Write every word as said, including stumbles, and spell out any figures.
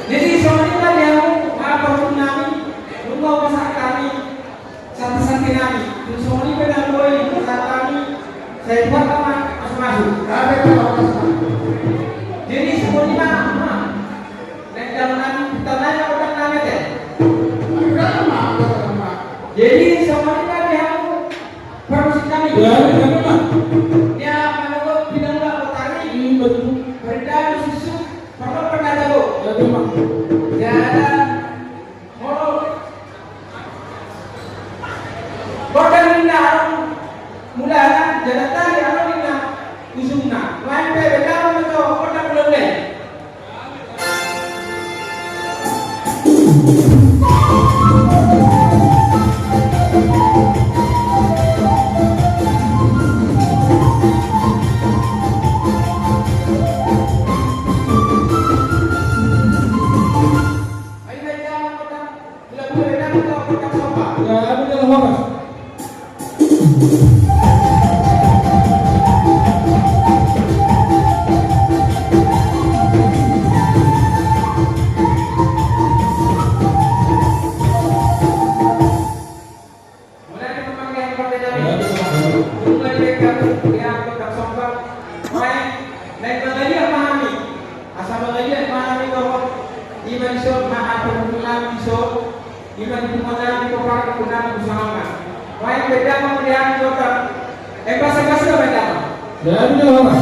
Jadi songon i ma di hamu, haha parhundul nami, nunga hupasahat hami santi-santi nami. Tung songon i pe na boi hupasahat hami, sai buat ma masu-masu. Jadi songon i ma, ma. Naeng jalo nami, pinta nai na gondang nami te. Jadi songon i ma di hamu parmusik nami. Ya, ya, ya. Ia manogot pinaula botari. Hmm, betul. Parindahan suksuk. Parlompan na jago. Jala molo gondang ninna adong mulana, jala tali adong ninna ujungna. Nuaeng pe bahen damang ma jo gondang ulaula i. Mulai di pemanggilan partai nami. Mulai di P K, di angkut dan sombong. Mulai, naeng mangaliat ma hami. Asa mangaliat ma hami dohot. Ima dison, ma apa hubungan dison. Ima di punguan nami, di kopar, di punguan nami, di sangama. Mulai, beda ma di angkut dan. Eh, bahasa kasih beda ma. Jadi, apa?